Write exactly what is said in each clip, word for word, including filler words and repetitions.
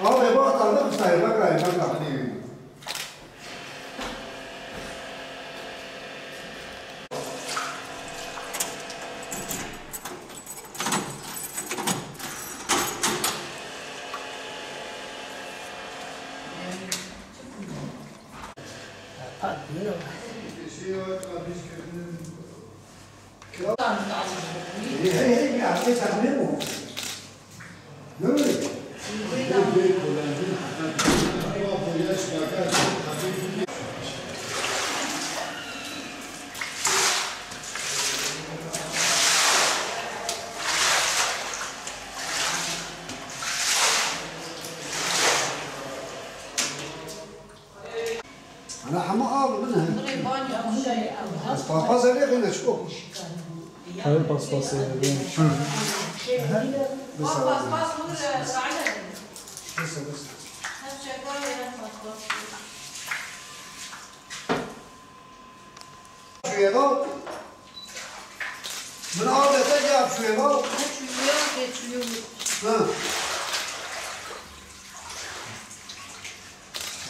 Abi, bak, tanıdık sayı, bak, bak, bak. Ana hema av min he. Paspas evê xine çiko. Her paspas evê. Hı. Paspas min saile. Bese, bese. Hep şeker ya paspas. Şuraya bak. Min av dete gel şuraya bak. Şuraya geçiyor. Ha.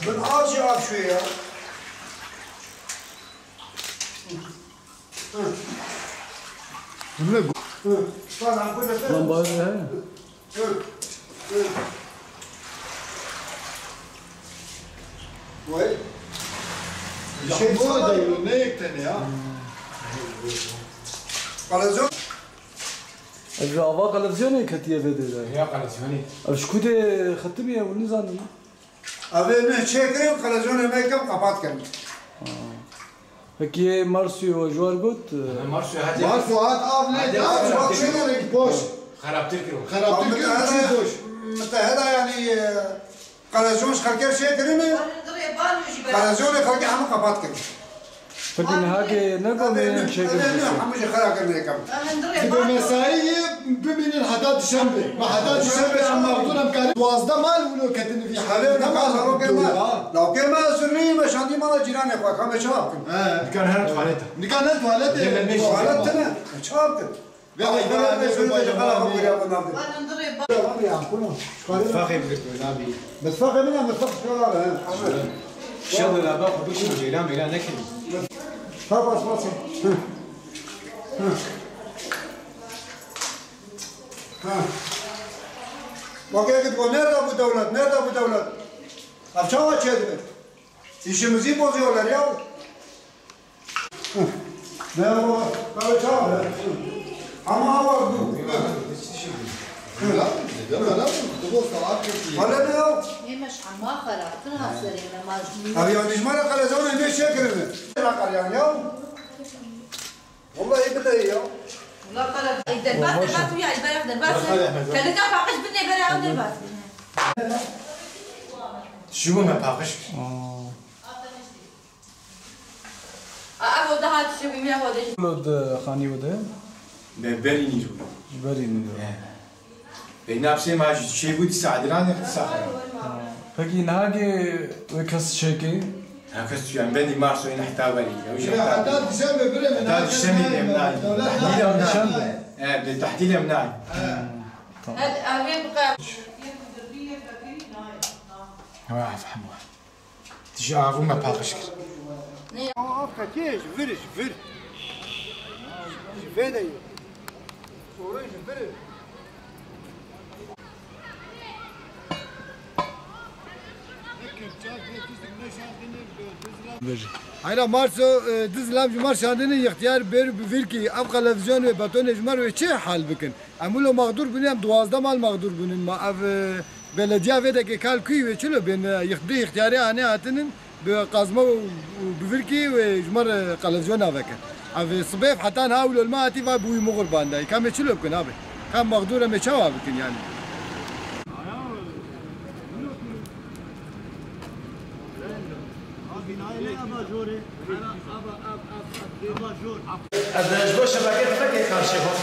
Min av jî av şuraya. Hı. Hı. Hı. Bak, bu da Lan bari he. Vay. Şey, bu da ne yektene ya? Kalezon. Ev ji ava qelevizyonê ketiye vê dê de. Ya qelevizyonê. Ev ji ku dê xetimiye, hûn nizanin. Ev ê min çêkirin, qelevizyonê me yekem qepat kirin. Ha. Peki Marsu'yu ji war got? Marsu hadi. Marsu hat av ne? Hadi. Marsu hat şöyle ki boş. Xerabtir kiro. Xerabtir kiro, çi boş. Miteheda yani, e, Qeleziyon ji xelkê çêkirine. Qeleziyon ê xelkê hemû qepat kirin. Peki niha ke ne gomê çêkir? Hemû jî xera kirin yekem. Dibe mesayî bimînin heta dişembe. Me heta dişembe em mexdûr em karin. Duwazdeh mal wilo ketine vî halê. Ne mal zarokê me. Lawkê me zirrî me şandî mala cîranê xwe, ka me çawa bikin? He. Dikan her tuvalete. Dikan her tuvalete. Tuvalet tine. Çawa bikin? Vê heyvana ne şöyle de xala xwe kiriya bû navdê. Mitfaqê bigirtî, nabî. Mitfaqê min e, mitfaq şikara be, he. Şev û laba xwe bişin, ceyran meyran nekin. Ha, bas, bas. Hı. Hı. Ha. Bak, ya git, bu nerede bu devlet? Nerede bu devlet? Ev çawa çêdibe? İşimizi bozuyorlar ya. Merhaba, kahve çağır. Ama hava bu. Hala ne ya? Yemiş ama xerabtin ha serê namaz. Abi ya dijmara kalezon ne şey kirdi? Ne kar yani ya? Vallahi billahi ya. Ula kara, ey derbas, derbas ya, ey berek derbas. Kalita paqij binê berek derbas. Şu bu me paqij. A, ev oda hat şev û me oda. Lo di xanî oda? Be, berî nîro. Ji berî nîro. He. Beyna psê ma ji çê bû dîsa ediran ya dîsa xera. Peki niha ke wê kes çêkê? Ha, kes tu yani bendî Marso yine heta werî. Ya, heta dişembe bire mi? Heta dişembe em nayî. Tahdîl em nayî. He, bi tahdîl em nayî. Tamam. Hadi, abi, bu kadar. Ha, fehmo. Ji avû me paqij kir. Av qetiye ji vir, ji vir. Ji vê de ye. Oxir ji vir. Heyra Marso, e, du zilam ji mar şandine yextiyar bêr bi vir kî. Ev qelevizyon wê betonê ji mar wê çi hal bikin? Em wilo mexdûr bûnin, em duwazdeh mal mexdûr bûnin. Ma ev, e, belediya vê dekê kal kuyî wê çilo bên, e, yix-, du yixtiyarê anê hatinin, bi qazma û, û bi virkî wê ji me re qeleziyo naveke. Ev, e, sibê heta niha wilo li me hatî va bi wî mixurbandayî. Ka em ê çilo bikin abi? Ka em mexdûr em ê çawa bikin yani? Ez ji bo şebekê fekê karşê xwe.